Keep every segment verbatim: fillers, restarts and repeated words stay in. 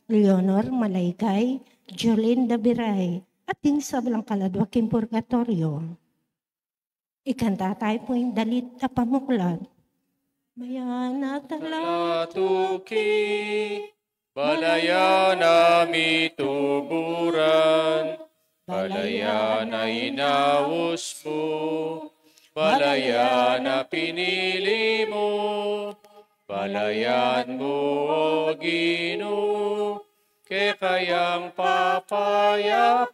Leonor Malaygay, Jolene Dabiray, at ding sablang kaladwa king purgatoryo. Ikanta tayu pu ing dalit a pamuklat. Mayana talatuki, balayan a mituburan, balayan a inaus mu, balayan a pinili mu, balayan mu, O Ginu, keka yang papayapan,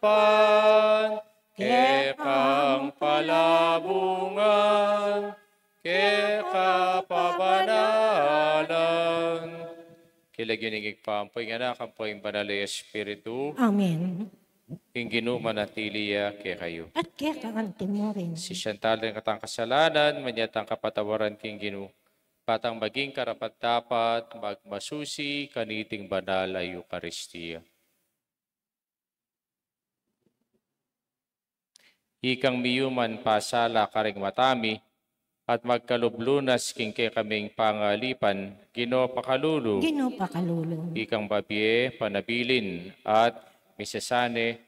keka yang palabungan, keka yang kabanalan. King lagyu ning Ibpa, ampo ing Anak, ampo ing Banal a Espiritu. Amen. Ing Ginu manatili ya kekayu. At keka mu rin. Sisian tala ring katang kasalanan, manyad tang kapatawaran king Ginu, ba tang maging karapat-dapat magmasusi kaniting banal a Eukaristia. Ikang miyuman pasala karing mata mi, at magkalub lunas king kekaming pangalipan, Ginu pakalulu. Ginu pakalulu. Ikang babie panabilin at misasane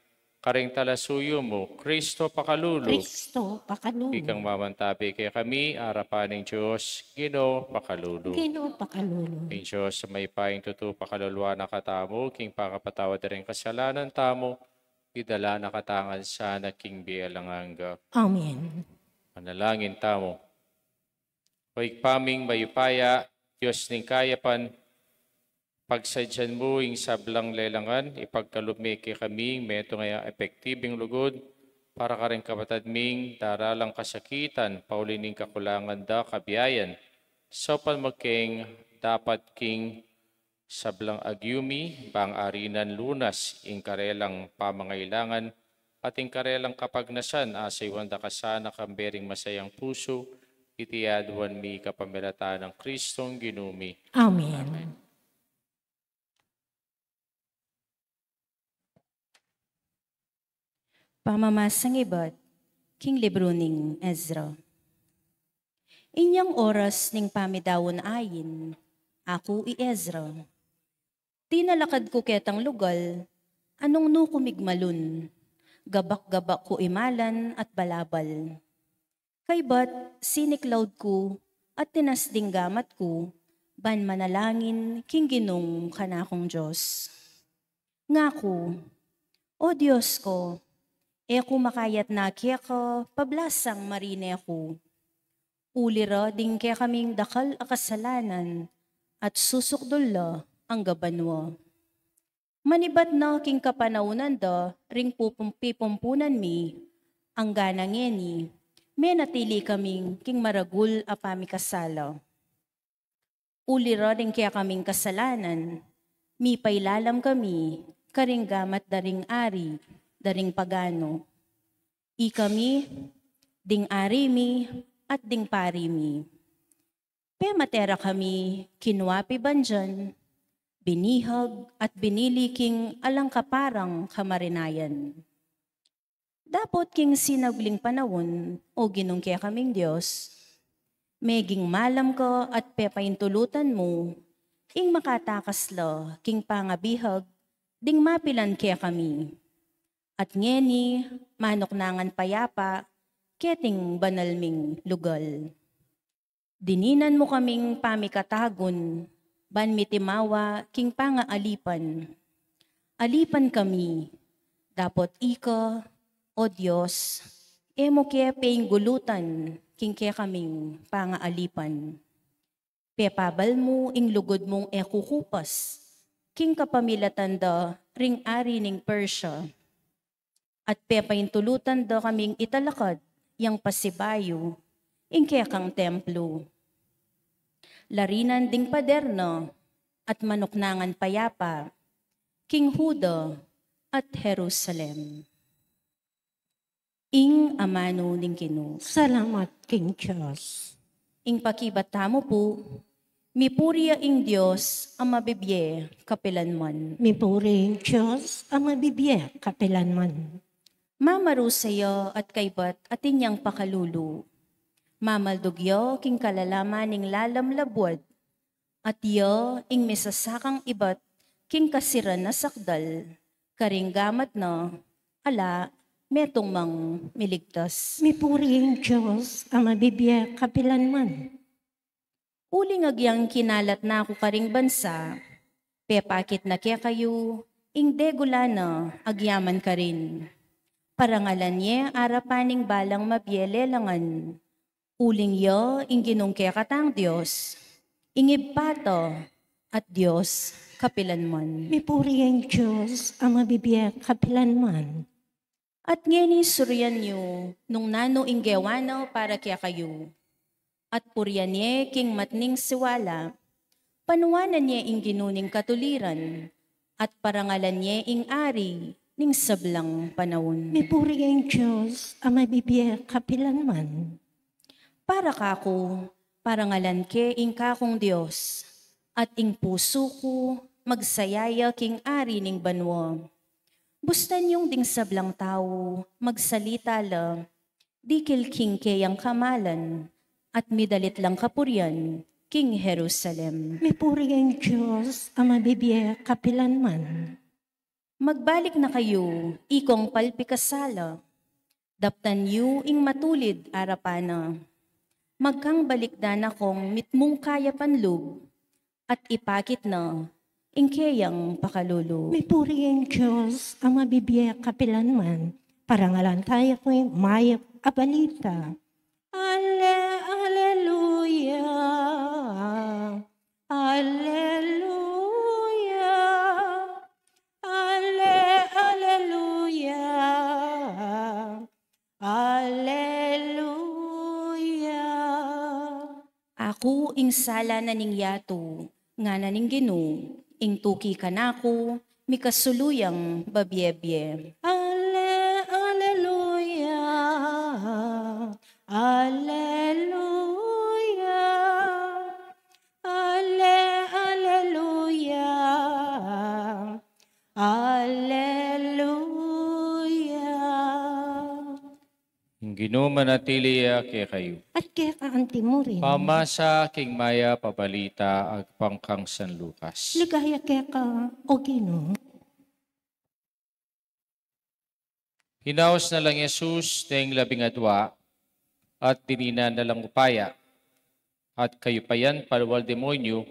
karing talasuyu mu, Kristo pakalulu. Kristo pakalulu. Ikang mamantabe kekami arapan ning Dios, Ginu pakalulu. Ginu pakalulu. Ing Dios a mayupayang tutu pakaluluan na katamu, king pangapatawad da ring kasalanan tamu, idala na katamu ngan sana king bie alang angga. Amen. Manalangin tamu. O Ibpa ming mayupaya, Dios ning kayapan, pagsadyan mu ing sablang lelangan, ipagkalub mu kekami ing metung a epektibung lugud para karing kapatad ming daralang kasakitan, pauli ning kakulangan da kabiayan, saupan mu keng dapat king sablang agyu mi, bang arinan lunas ing karelang pamangailangan, at ing karelang kapagnasan, asayuan da ka sana kambe ring masayang pusu, iti aduan mi kapamilatan nang Kristong Ginu mi. Amen. Amen. Pamamasang ibat king libru ning Ezra. Inyang oras ning pamidaun ain, aku i Ezra. Tinalakad ku ketang lugal, anung nu ku migmalun, gabak-gabak ku imalan at balabal. Kaybat siniklaud ku at tinas ding gamat ku, ban manalangin king Ginung kanakung Dios. Ngaku, O Dios ko, e ku makayatna keka pablasang marine ku. Uli ra ding kekaming dakal a kasalanan at susukdul la angga banua. Manibat na king kapanaunan da ring pupum-, pipumpunan mi, angga na ngeni, menatili kaming king maragul a pamikasala. Uli ra ding kekaming kasalanan, mipailalam kami karing gamat da ring ari da ring pagano. Ikami, ding ari mi, at ding pari mi. Pemate ra kami kinuapi bandian, binihag at binili king alang kaparang kamarinayan. Dapot king sinagling panaun, O Ginung kekaming Dios, meging malam ka at pepaintulutan mu ing makatakas la king pangabihag ding mapilan kekami. At ngeni, manuknangan payapa keting banal ming lugal. Dininan mu kaming pamikatagun, ban mitimawa king pangaalipan. Alipan kami, dapot ika, O Dios, e mu ke peinggulutan king kekaming pangaalipan. Pepabal mu ing lugud mung e kukupas king kapamilatan da ring ari ning Persia. At pepaintulutan da kaming italakad yang pasibayu ing kekang templu. Larinan ding pader na at manuknangan payapa king Juda at Jerusalem. Ing amanu ning Ginu. Salamat king Dios. Ing pakibat tamu pu, mipuri ya ing Dios a mabibie kapilanman. Mipuri ing Dios a mabibie kapilanman. Mamarusa ya at kaybat atin yang pakalulu. Mamaldug ya king kalalaman ning lalam labuad, at ya ing misasakang ibat king kasiran a sakdal, karing gamat na, ala, metung mang miligtas. Mipuri ing Dios a mabibie kapilanman. Uling agyang kinalat na ku karing bansa, pepakit na kekayu ing degula na agyaman karin. Parangalan ye arapan ning balang mabie lelangan. Uling ya ing Ginung kekatang Dios, ing Ibpa ta, at Dios kapilanman. Mipuri ing Dios a mabibie kapilanman. At ngeni surian yu nung nanu ing gewa na para kekayu. At purian ye king matning siwala, panuanan ye ing Ginu ning katuliran, at parangalan ye ing Ari ning sablang panaun. Mipuri ing Dios a mabibie kapilanman. Para kaku, parangalan ke ing kakung Dios, at ing pusu ku magsaya ya king Ari ning banua. Bustan yung ding sablang tau magsalita la, dikil king keyang kamalan, at midalit lang kapurian king Jerusalem. Mipuri ing Dios a mabibie kapilanman. Magbalik na kayu, ikong palpikasala. Daptan yu ing matulid arapan na. Magkang balikdan na kong mitmung kayapan lub, at ipakit na ing keyang pakalulu. Mipuri ing Dios a mabibie kapilanman. Parangalan taya king mayap a balita. Ale, aleluya. Aleluya. Ale, aleluya. Aleluya. Aku ing sala na ning yatu, ngana ning Ginu, ing tuki kanaku, mikasulu yang babiebie. Ale, aleluya. Aleluya. Ale, aleluya. Aleluya. Ing Ginu manatili ya kekayu. At keka anti mu rin. Pamasa king mayap a balita agpang kang San Lucas. Ligaya keka, o Ginu. Hinaus na lang Jesus deng labing adua, at dininan na lang upaya, at kayupayan palual demonyu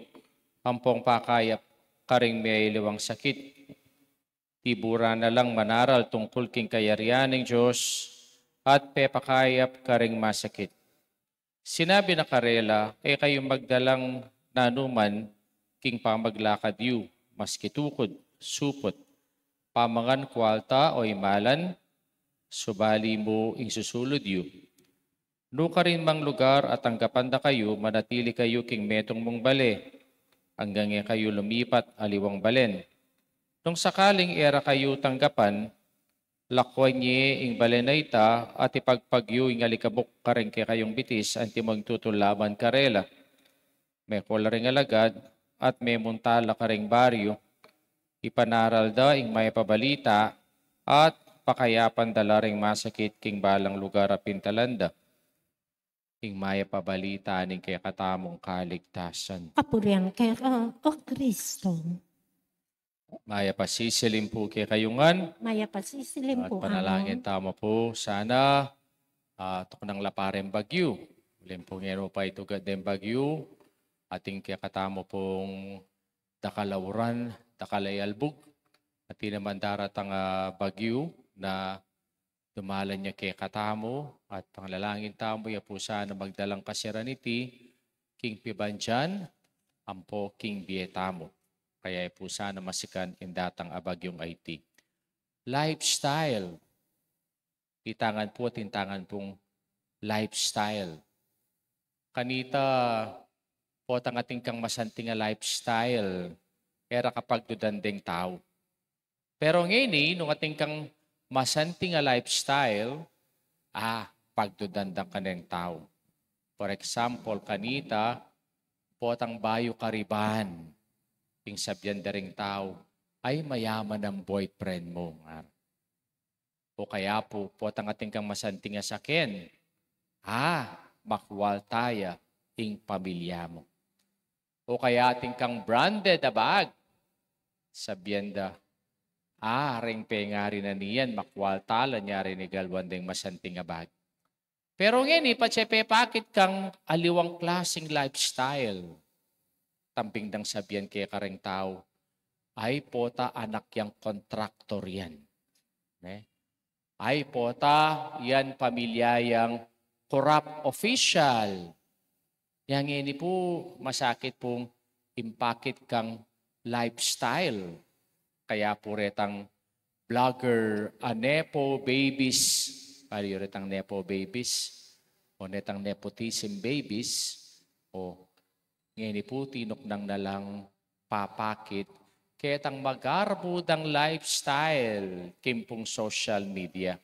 ampong pakayap karing meliwang sakit. Tiburan na lang manaral tungkul king kayarian ning Dios, at pepakayap karing masakit. Sinabi na karela, e kayu magdalang nanuman king pamaglakad yu, maski tukud, suput, pamangan, kualta, o imalan, subali mu ing susulud yu. Nukarin mang lugar a tanggapan da kayu, manatili kayu king metung mung bale, anggang e kayu lumipat aliwang balen. Nung sakaling e ra kayu tanggapan, lakwan ye ing balen a ita, at ipagpag yu ing alikabuk karing kekayung bitis, antimong tutul laban karela. Meko la ring alagad, at memunta la karing baryu, ipanaral da ing mayap a balita, at pakayapan da la ring masakit king balang lugar a pintalan da. Ing mayap a balita ning kekatamung kaligtasan. Kapurian keka, o Kristo. Mayap a sisilim pu kekayu ngan. Mayap a sisilim pu. At panalangin tamu pu sana, ah, tuknang la pa ring bagyu. Uling pu ngeni pa itugad deng bagyu, atin kekatamu pung dakal a uran, dakal a yalbug, atin naman daratang, ah, bagyu na dumalan ya kekatamu, at panalangin tamu ya pu sana magdalang kasiran iti king pibandian ampo king bie tamu. Kaya ya pu sana masikan ing datang a bagyung iti. Lifestyle. Ita ngan pu, atin ta ngan pung lifestyle. Kanita, potang atin kang masanting a lifestyle, e ra kapagdudan deng tau. Pero ngeni, nung atin kang masanting a lifestyle, ah, pagdudan da ka neng tau. For example, kanita, potang bayu ka riban, ing sabian da ring tau, "Ay, mayaman a boyfriend mu," nga. O kaya pu, potang atin kang masanting a saken, "Ah, makualta ya ing pamilya mu." O kaya atin kang branded a bag, Sabian da, "Ah, reng pengari na niyan, makwalta la niya reng igalwan deng masanting a bage." Pero ngeni, patse pepakit kang aliwang klaseng lifestyle. Tambing dang sabian keka reng tau, "Ay pota, anak yang kontraktor yan." Ne? "Ay pota, yan pamilya yang korap official." Yang ngeni pu, masakit pung impakit kang lifestyle. Kaya pu retang vlogger, ah, nepo babies. Pari yu retang nepo babies o netang nepotism babies. O, ngeni pu, tinuknang na lang papakit ketang magarbu dang lifestyle king pung social media.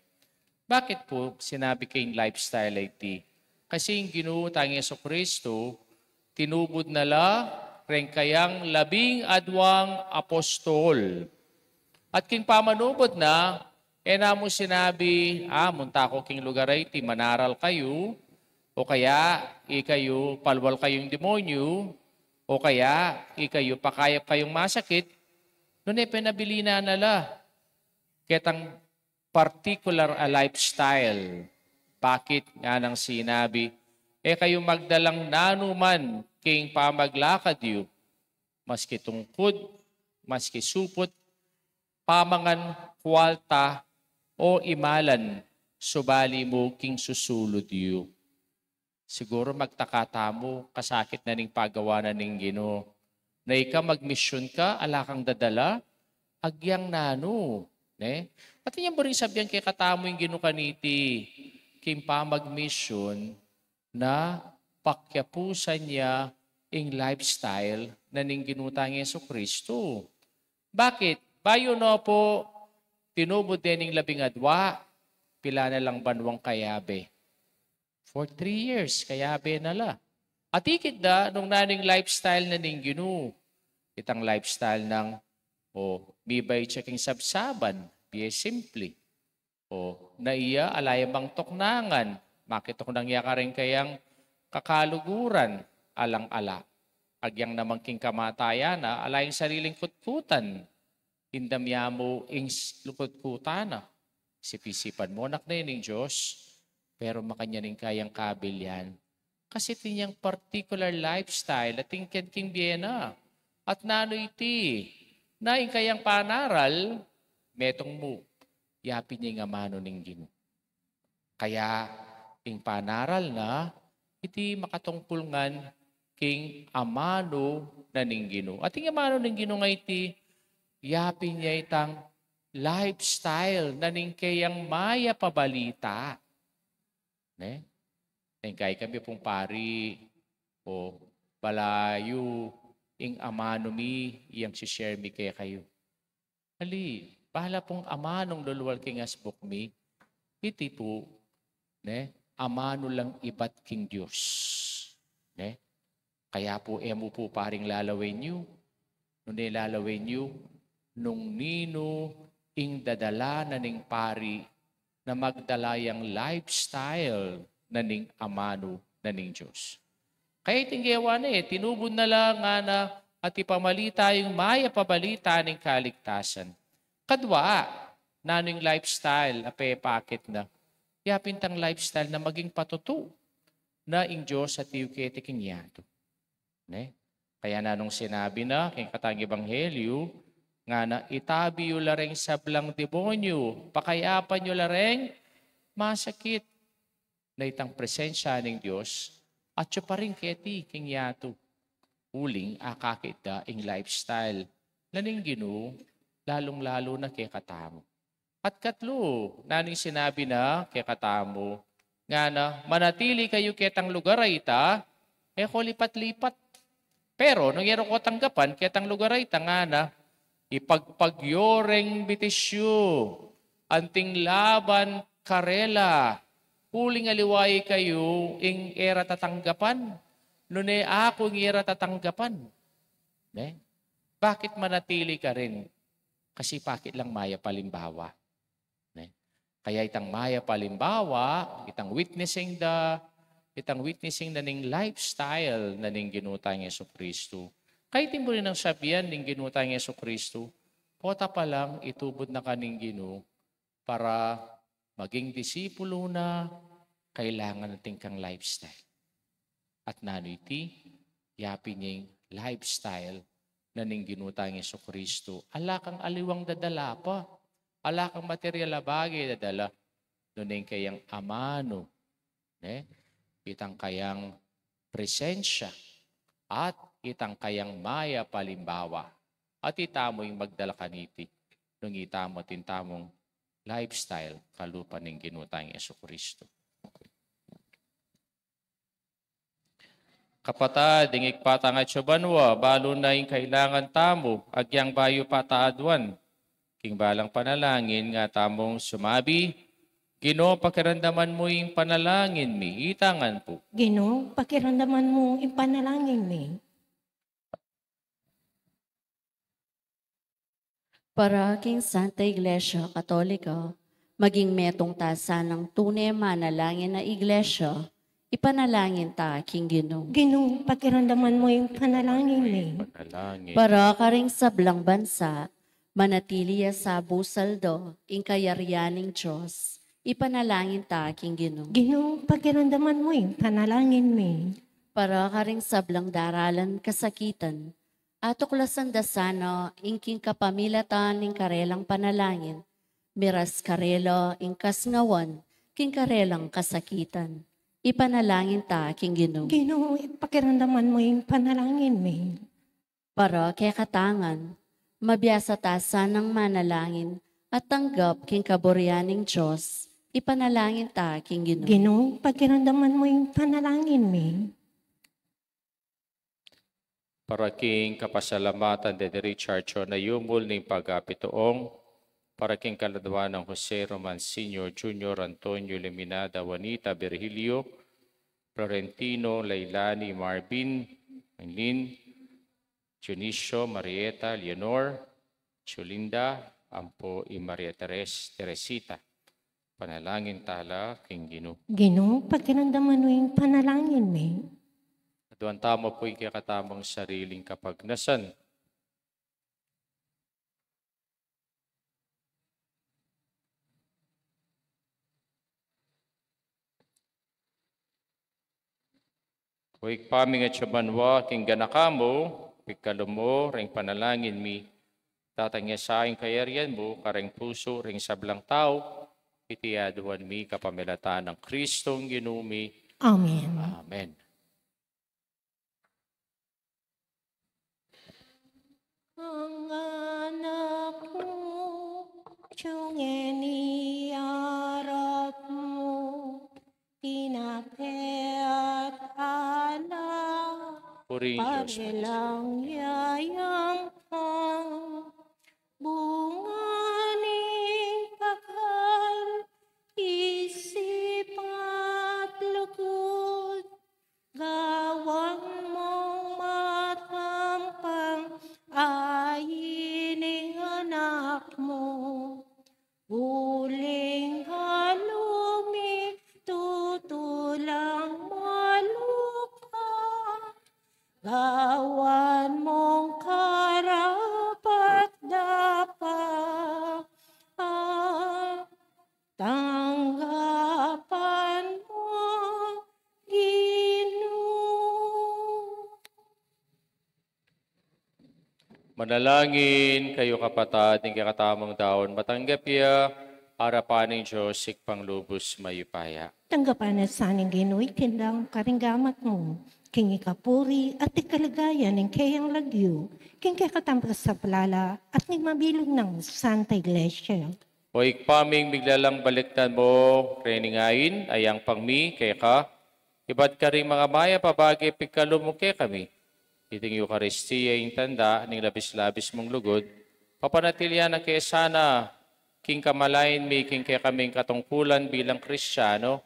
Bakit pu sinabi keng lifestyle a iti? Kasi ing Ginu tang Jesu Kristu, tinubud na la reng kayang labing adwang apostol. At king pamanubud na, e na mu sinabi, "Ah, munta ko king lugar a iti, manaral kayu, o kaya ikayu, palwal kayung demonyu, o kaya ikayu, pakayap kayung masakit." Nune, penabilinan na la ketang particular a lifestyle. Bakit? Nganang sinabi, "E kayu magdalang nanuman king pamaglakad yu, maski tungkud, maski suput, pamangan, kwalta, o imalan, subali mu king susulud yu." Siguru magtaka tamu, kasakit na ning pagawa na ning Ginu. Na ika magmisyun ka, ala kang dadala, agyang nanu, ne? At inyang buring sabian kekatamu ing Ginu kaniti, king pamagmisyun na pakyapusan ya ing lifestyle na ning Ginu tang Jesu Kristu. Bakit? Bayu no pu tinubud de ning labing adwa, pila na lang banwang kayabe? For three years, kayabe na la. At ikit da nung nanu ing lifestyle na ning Ginu. Itang lifestyle nang, o, mibait ya king sabsaban, bie simple. O, na iya, ala ya mang tuknangan, makituknang ya karing kayang kakaluguran, alang-ala. Agyang naman king kamatayan na, ala yang sariling kutkutan. Indam ya mu ing s-, lukutkutan na. Sipisipan mu, anak ne ning Dios, pero makanyan ing kayang kabilyan. Kasi iti yang particular lifestyle, atin ken king bie na. At nanu iti? Na ing kayang panaral, metung mu, yapin ya ing amanu ning Ginu. Kaya ing panaral na, iti makatungpul ngan king amanu na ning Ginu. At ing amanu ning Ginu nga iti, yapin ya itang lifestyle na ning kayang mayap a balita. Ne? Neng kai kami pung pari, o, balayu ing amanu mi, yang si-share mi kekayu. Ali, bala pung amanung lulual king asbuk mi, iti pu, ne, amanu lang ibat king Dios. Ne? Kaya pu, e mu pu paring lalawen yu, nune lalawen yu, nung ninu ing dadala na ning pari na magdala yang lifestyle na ning amanu na ning Dios. Kaya iting gewa na e, tinubud na la ngana at ipamalita ing mayap a balita ning kaligtasan. Kadwa, nanu ing lifestyle a pepakit na? Yapin itang lifestyle na maging patutu na ing Dios atiu keti king yatu. Ne? Kaya nanung sinabi na king katang ebanghelyu, ngana, "Itabi yu la reng sablang demonyu, pakayapan yu la reng masakit." Na itang presensya ning Dios, atyu pa rin keti king yatu. Uling akakit da ing lifestyle na ning Ginu, lalung-lalu na kekatamu. At katlu, nanu ing sinabi na kekatamu? Ngana, "Manatili kayu ketang lugar a ita, e ko lipat-lipat." Pero nung e ro ko tanggapan ketang lugar a ita, ngana, "Ipagpag yu reng bitis yu anting laban karela, uling aliwa ikayu ing e ra tatanggapan, nune aku ing e ra tatanggapan." Ne? Bakit manatili ka rin? Kasi pakit lang mayap a alimbawa. Ne? Kaya itang mayap a alimbawa, itang witnessing da, itang witnessing na ning lifestyle na ning Ginu tang Jesu Kristu. Kaya iti mu rin nang sabian ning Ginu tang Jesu Kristu, Pota pa lang itubud na ka ning Ginu para maging disipulo na, kailangan na atin kang lifestyle. At nanu iti? Ya pin ing lifestyle na ning Ginu tang Jesucristo. Ala kang aliwang dadala pa. Ala kang material a bage dadala. Nune ing kayang amanu, ne? Itang kayang presensya at itang kayang mayap a alimbawa. At itamu ing magdala kaniti nung itamu atin tamung lifestyle kalupa ning Ginu tang Jesucristo. Kapatad, ing Ibpa tang atsu banua, balu na ing kailangan tamu, agyang bayu pa ta aduan king balang panalangin, nga tamung sumabi, Ginu, pakiramdaman mu ing panalangin mi. Ita ngan pu. Ginu, pakiramdaman mu ing panalangin mi. Para king Santa Iglesia Katolika, maging metung ta sanang tune manalangin a iglesia, ipanalangin ta king Ginu. Ginu, pakiramdaman mu ing panalangin mi. Panalangin. Para karing sablang bansa, manatili ya sablang saldo ing kayarian ning Dios, ipanalangin ta king Ginu. Ginu, pakiramdaman mu ing panalangin mi. Para karing sablang daralan kasakitan, atuklasan da sana ing king kapamilatan ning karelang panalangin, miras karela ing kasngawan king karelang kasakitan. Ipanalangin ta king Ginu. Ginu, pakiramdaman mu ing panalangin mi. Para kekatang ngan, mabiasa ta sanang manalangin at tanggap king kaburian ning Dios, ipanalangin ta king Ginu. Ginu, pakiramdaman mu ing panalangin mi. Para king kapasalamatan de ni Richard Chona Yumul ning pagapituong, para king kaladua nang Jose Roman Senior, Junior, Antonio, Liminada, Juanita, Virgilio, Florentino, Leilani, Marvin, Maylin, Dionisio, Marieta, Leonor, Chulinda, ampo i Maria Teres, Teresita. Panalangin tala king Ginu. Ginu, pakiramdaman mu ing panalangin mi. Aduan tamu pu ing kekatamung sariling kapagnasan. O Ibpa ming atsu banua, king ganaka mu, pigkalub mu ring panalangin mi, tatang ya sa ing kayarian mu kareng pusu ring sablang tau, iti aduan mi kapamilatan nang Kristong Ginu mi. Amen. Amen. Ang anak mu, tiyungeni arap mu, tinape at alak, purihin Diyos, parelang yayang pang bunga ning pakal, isip at lugud, gawan mong matampang ain ing anak mu. Uling halumi tutulang maluka, gawan mong karapat-dapat, tanggapan mo, Ginu. Manalangin kayu, kapatad, ing kekatamung daun matanggap ya arapan ning Dios Ibpang lubus mayupaya. Tanggapan na sa ning Ginu iti dang karing gamat mu, king ikapuri at ikaligayan ning keyang lagyu, king kekatamung kasaplalan at ning mabilug nang Santa Iglesia. O Ibpa ming miglalang, balikdan mu reni ngan ing yampang mi keka, ibat karing manga mayap a bage pigkalub mu kekami. Iting Eukaristia ing tanda ning labis-labis mung lugud, papanatilian na ke sana king kamalayan mi king kekaming katungkulan bilang Kristiano,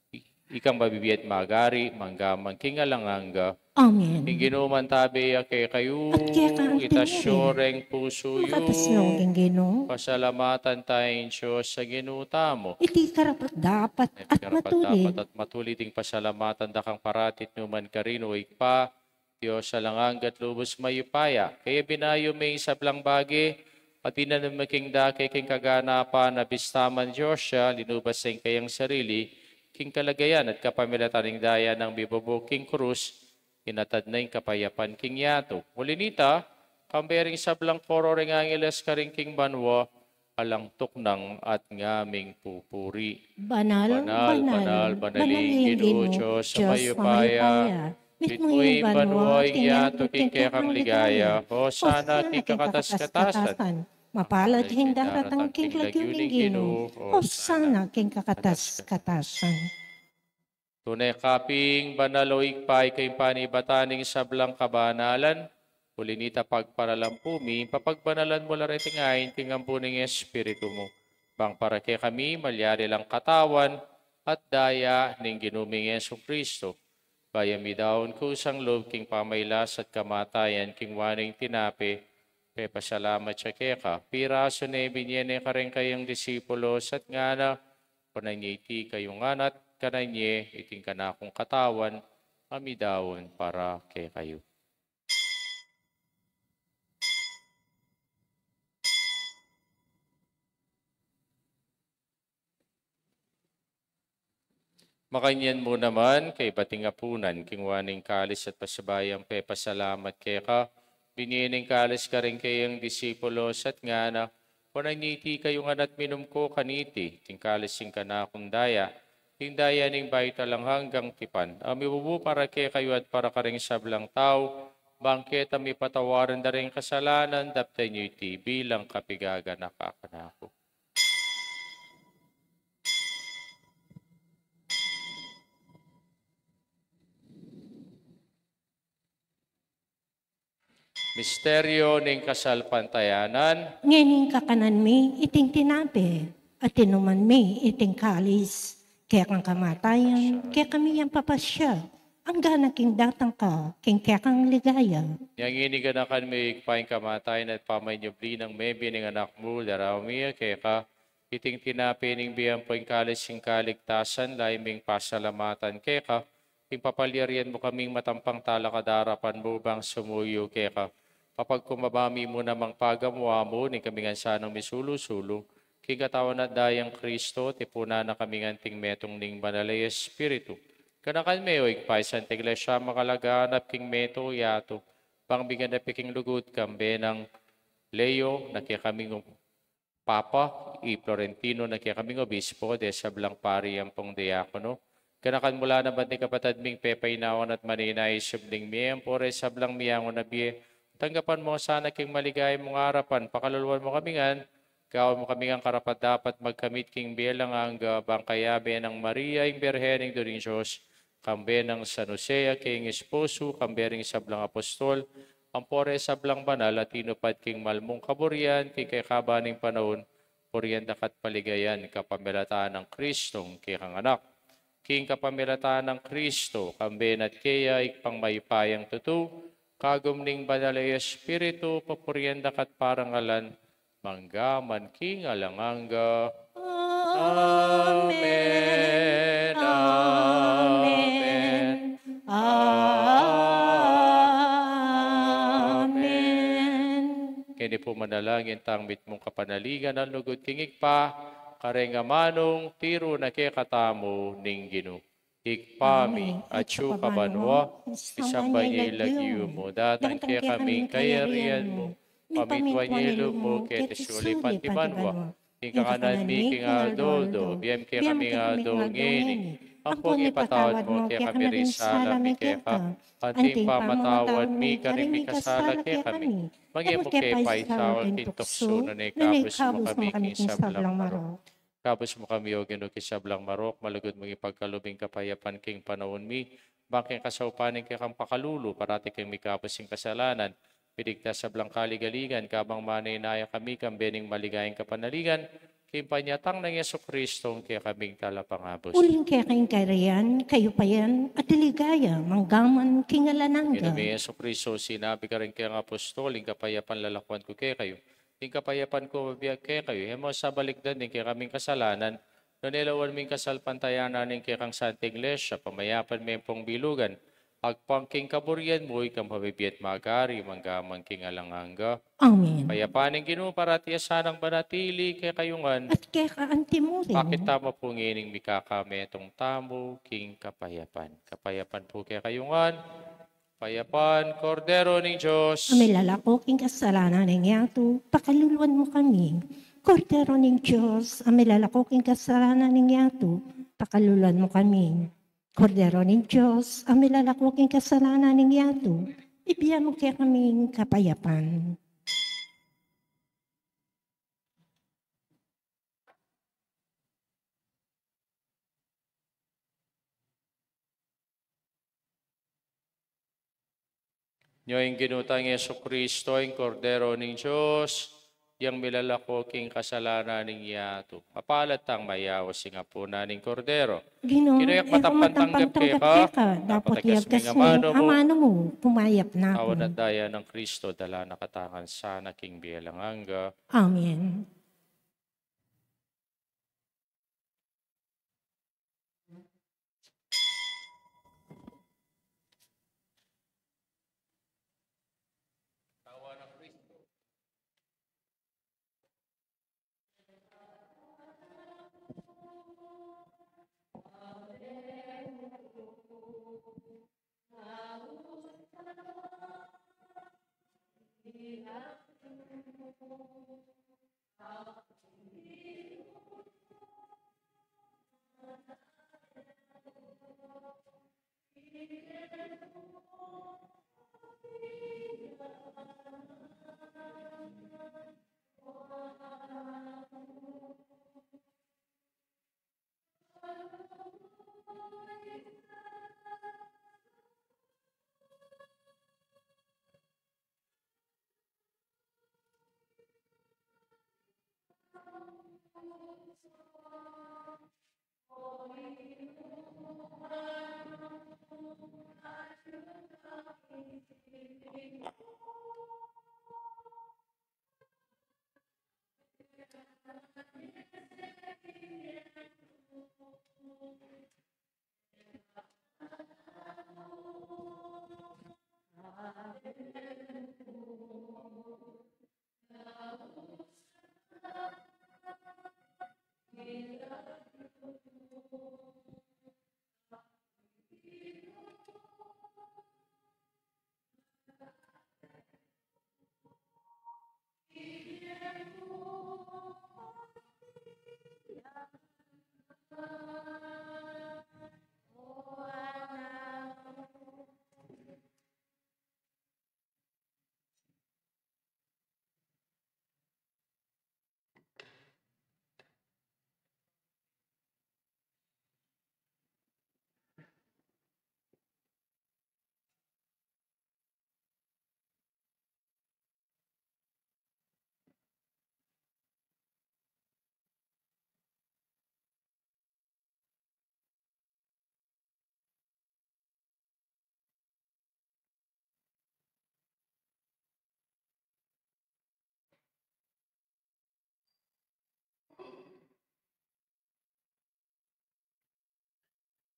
i-, ikang mabibie at magari, mangga man king alang angga. Amen. Ing Ginu mantabe ya kekayu. At keka mu rin. Itas yu reng pusu yu. Makatas nong king Ginu. Pasalamatan taya ing Dios a Ginu tamu. Iti karapat-dapat at matulid. Karapat-dapat at matulid ing pasalamatan da kang parati at nu man karin, o Ibpa, Dios alang angga at lubus mayupaya. Kaya binayu ming sablang bage, At dinan mu king dake king kaganapan, a bista man Dios ya, linubas ya ing kayang sarili king kaligayan at kapamilatan ning daya nang mibubu king krus, inatad na ing kapayapan king yatu. Uli nita, kambe ring sablang koro ring angeles karin king banua, alang tuknang at ngaming pupuri. Banal, banal, banal, banal ing Ginu, Dios a mayupaya. Mitmu ing banua, ing yatu king kekang ligaya. Hosana king kakatas-katasan. Mapalad ing daratang king lagyu ning Ginu. Hosana king kakatas-katasan. Tune ka pin banal, o Ibpa, ika ing panibatan ning sablang kabanalan. Uli nita, pagparalampu mi, papagbanalan mu la reting ain king ambu ning Espiritu mu, bang para kekami malyari lang katawan at daya ning Ginu ming Jesucristo. Bayu mi daun kusang lub king pamailas at kamatayan, kinua ne ing tinape, pepasalamat ya keka, pirasu ne, binye ne karing kayang disipulos at ngana: Kunan ye iti kayu ngan at kanan ye, iti ing kanakung katawan a midaun para kekayu. Makanyan mu naman, kaybat ning apunan, kinua ne ing kalis at pasibayu yang pepasalamat keka, binye ne ing kalis karing kayang disipulos at ngana: Kunan ye iti kayu ngan at minum ko kaniti, iti ing kalis ning kanakung daya, iti ing daya ning bayu at alang anggang tipan, a mibubu para kekayu at para karing sablang tau, bang keta mipatawaran da ring kasalanan. Daptan yu iti bilang kapigaganaka kanaku. Misteryu ning kasalpantayanan. Ngeni kakanan mi iting tinape at inuman mi iting kalis, kekang kamatayan kekami yang papasya, anggana king datang ka king kekang ligaya. Ngeni ganakan mi, Ibpa, ing kamatayan at pamanyubli nang mebie ning Anak mu, daraun mi keka iting tinape ning bie ampo ing kalis ning kaligtasan, lalu ming pasalamatan keka, king papalyarian mu kaming matampang talakad king arapan mu bang sumuyu keka. Papagkumbaba mi mu namang pagamuamu ning kami ngan sanang misulu-sulu king katawan at daya nang Kristo, tipunan na kami ngan king metung ning Banal a Espiritu. Ganakan me, o Ibpa, ing Santa Iglesia makalaganap king metung yatu, bang miganap ya king lugud, kambe nang Leo na kekaming Papa, i Florentino na kekaming Obispo, ding sablang pari ampong diakono. Ganakan mu la naman ding kapatad ming pepainawa at maninaya king subling mie, ampo ring sablang miangu na bie, tanggapan mu la sana king maligaya mung arapan, pakaluluan mu kami ngan, gawan mu kami ngan karapat-dapat magkamit king bie alang angga, bang kayabe nang Maria ing Birhen, Indu ning Dios, kambe nang San Jose a kayang esposo, kambe ring sablang apostol, ampo ring sablang banal a tinupad king mal mung kaburian king kekaban ning panaun, purian da ka at paligayan kapamilatan nang Kristong kekang Anak. King kapamilatan nang Kristo, kambe na at keya, Ibpang mayupayang tutu, kagum ning Banal a Espiritu, papurian da ka at parangalan, mangga man king alang angga. Amen. Amen. Amen. Keni pu manalangin tang mitmung kapanaligan a lugud king Ibpa, kareng amanung tiru na kekatamu ning Ginu. Ibpa mi, atsu ka banua, misamban ya ing lagyu mu, datang kekami ing kayarian mu, mipamintuan ya ing lub mu, keti sulip anti banua. Ing kakanan mi king aldo-aldo, ibie mu kekami king aldo ngeni, ampon ipatawad mu kekami ring sala mi keka, anti ing pamamatawad mi karing mikasala kekami. Manga e mu ke paisaul king tuksu, nune ikabus mu kami king sablang marok. Ikabus mu kami, O Ginu, king sablang marok, malugud mung ipagkalub ing kapayapan king panaun mi, bang king kasaupan ning kekang pakalulu, parati kaming mikabus king kasalanan, miligtas sablang kaligaligan, kabang maninaya kami kambe ning maligayang kapanaligan, king panyatang nang Jesucristo, ing kekaming Talapangabus. Uling keka ing kayarian, kayupayan, at ligaya, mangga man king alang angga. Ginu ming Jesucristo, sinabi mu karing kekang apostol, ing kapayapan lalakuan ku kekayu, ing kapayapan ku bibie ku kekayu, e mu sa balikdan ding kekaming kasalanan, nune lawan mu ing kasalpantayanan ning kekang Santa Iglesia, pamayapan me ampong bilugan, agpang king kaburian mu, ika ing mabibie at mag-ari mangga man king alang angga. Amen. Ing kapayapan ning Ginu parati ya sanang manatili kekayu ngan. At keka anti mu rin. Pakit tamu pu ngening mikakametung tamu king kapayapan. Kapayapan pu kekayu ngan. Kapayapan, Kordero ning Dios. A milalako king kasalanan ning yatu, pakaluluan mu kami. Kordero ning Dios, a milalako king kasalanan ning yatu, pakaluluan mu kami. Kordero ning Dios, a milalako king kasalanan ning yatu, ibie mu kekami ing kapayapan. Nyo ing Ginu tang Jesucristo, ing Kordero ning Dios, yang milalako king kasalanan ning yatu. Mapalad tang mayaus king apunan ning Kordero. Ginu, e ku matampang tanggap keka, dapot iyagas mu ing amanu mu, kumayap na ku. Katawan at daya nang Kristo, dala na katamu ngan sana king bie alang angga. Amen.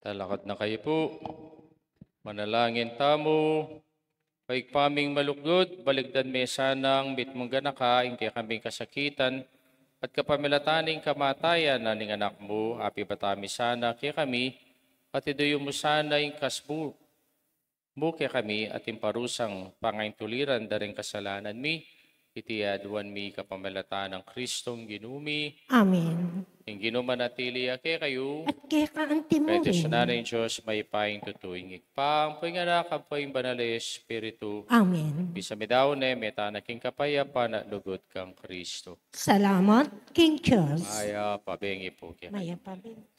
Talakad na kayu pu. Manalangin tamu. O Ibpa ming malugud, baligdan me sana ing mitmung ganaka ing kekaming kasakitan at kapamilatan ning kamatayan na ning Anak mu, apibata mi sana kekami, at iduyum mu sana ing kasbu mu kekami at ing parusang pangaintuliran da ring kasalanan mi, iti aduan mi kapamilatan nang Kristong Ginu mi. Amen. Ing Ginu manatili ya kekayu. At keka anti mu rin. Bendisyunan na ning Dios mayupaya, ing tutu ing Ibpa, ampo ing Anak, ampo ing Banal a Espiritu. Amen. Misa mi daun ne, mete tana king kapayapan at lugud kang Kristo. Salamat king Dios. Mayap a bengi pu kekayu. Mayap a bengi.